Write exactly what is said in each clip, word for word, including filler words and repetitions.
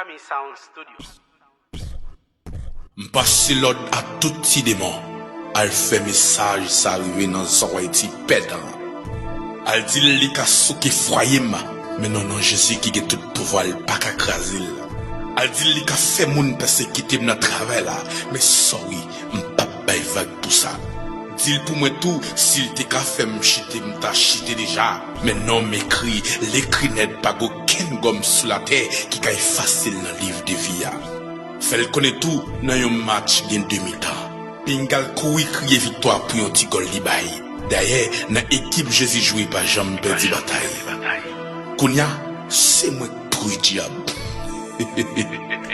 Ami Sound Studio. M pase lòd a tout ti demon, al fè mesaj sa rive nan zòrèy ti pèdan. Al di l li ka souke fwaye m, men non non Jezi ki gen tout pouvwa l pa ka kraze l. Al di l li ka fè moun pèsekite m nan travay la, men sòri, m p ap bay vag pou sa. Di l pou mwen tou, si l te ka fè m chite m ta chite deja. Men non m ekri, l ekri nèt, pa gen okenn gòm sou latè ki ka efase l nan liv de vi a. Fè l konnen tou, nan yon match gen de mitan. Pinga l kouri kriye viktwa pou yon ti gòl li bay. Dayè, nan ekip Jezi jwe pa janm pèdi batay. Kounye a, se mwen k pri dyab.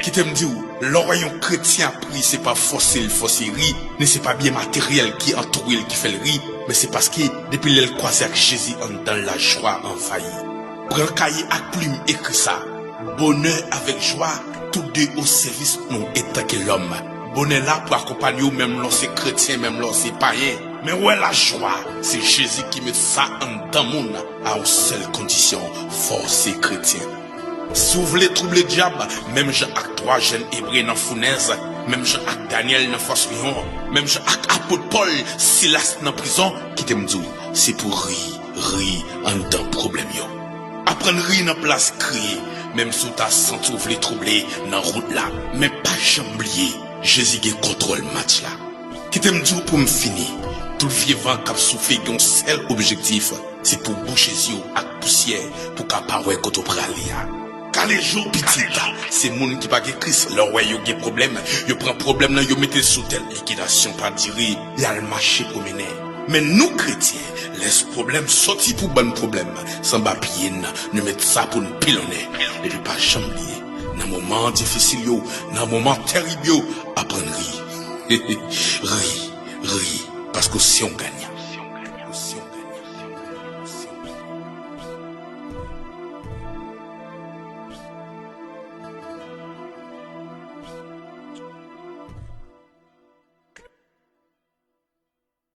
Kite m di w, lè w wè yon kretyen ap ri, se pa fòse l fòse ri, ni se pa byen materyèl ki antoure l ki fè l ri, men se paske depi lè l kwaze ak Jezi anndan l lajwa anvayi. Pran kaye ak plim, ekri sa. Bonè avèk jwa, tou de o sèvis nou etanke lòm. Bonè la pou akonpanye w menm lè w se kretyen, menm lè w se payen. Men wè lajwa, se Jezi ki met sa anndan moun a yon sèl kondisyon, fò w se kretyen. Si w vle twouble dyab, menm jan ak twa jèn Ebre nan founèz, menm jan ak Danyèl nan fòs lyon, menm jan ak apot Pòl, Silas nan prizon, kite m di w, se pou ri, ri anndan pwoblèm yo. Aprann ri nan plas kriye, menm si w ta santi w vle twouble nan wout la, men pa janm bliye, Jezi gen kontwòl match la. Kite m di w pou m fini, tout vye van k ap soufle gen yon sèl objektif, se pou w bouche zye w ak pousyè pou w ka pa wè kote w prale a. Kale je w pitit, se moun ki pa gen Kris, lè w wè yo gen pwoblèm, yo pran pwoblèm nan yo mete l sou tèt, likidasyon pa dire, y al mache pwomennen. Men nou kretyen, lè pwoblèm soti pou bann pwoblèm, sanba pye n, nou met sa pou n pilonnen. Epi pa janm bliye, nan moman difisil yo, nan moman terib yo, aprann ri. Ri, ri, paske w se yon ganyan.